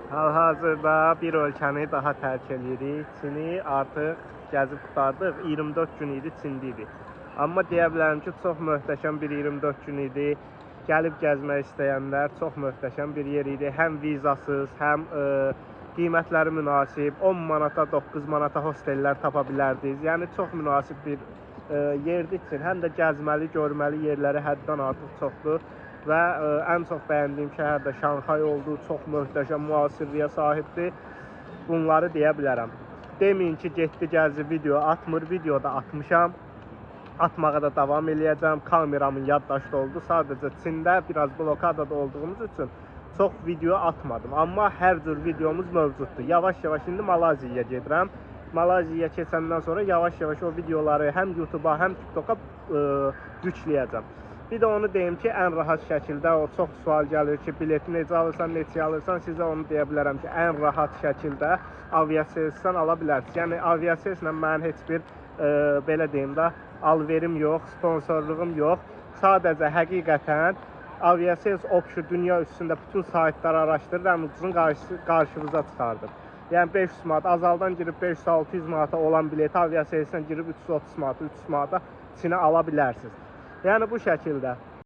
Hal-hazırda bir ölkəni daha tərk edirik. Çini artıq gəzib qurtardıq. 24 gün idi Çində idi. Amma deyə bilərəm ki, çox möhtəşəm bir 24 gün idi. Gəlib gəzmək istəyənlər çox möhtəşəm bir yer idi. Həm vizasız, həm qiymətləri münasib. 10 manata, 9 manata hostellər tapa bilərdiniz. Yəni çox münasib bir yerdir Çin. Həm də gəzməli, görməli yerləri həddən artıq çoxdur. Və ən çox bəyəndiyim şəhər də Şanxay oldu. Çox möhtəşəm müasirliyə sahibdir. Bunları deyə bilərəm. Deməyin ki, getdi, gəzdi, video atmır. Video da atmışam. Atmağa da davam eləyəcəm. Kameramın yaddaşda oldu. Sadəcə Çində biraz blokadada olduğumuz üçün çox video atmadım. Amma hər cür videomuz mövcuddur. Yavaş-yavaş indi Malayziyaya gedirəm. Malayziyaya keçəndən sonra yavaş-yavaş o videoları həm YouTube-a, həm TikTok-a yükləyəcəm. Bir də onu deyim ki, ən rahat şəkildə o çox sual gəlir ki, bileti necə alırsan, neçəyə alırsan, sizə onu deyə bilərəm ki, ən rahat şəkildə Aviasales'dən ala bilərsiniz. Yəni Aviasales'lə mənim heç bir belə deyim də alverim yox, sponsorluğum yox. Sadəcə həqiqətən Aviasales option dünya üstündə bütün saytları araşdırır, ən ucuzun qarşınıza çıxardır. Yəni 500 manat, azaldan girib 500-600 manata olan bileti Aviasales'dən girib 330 manata, 300 manata Çinə ala bilərsiniz. Yəni bu şəkildə.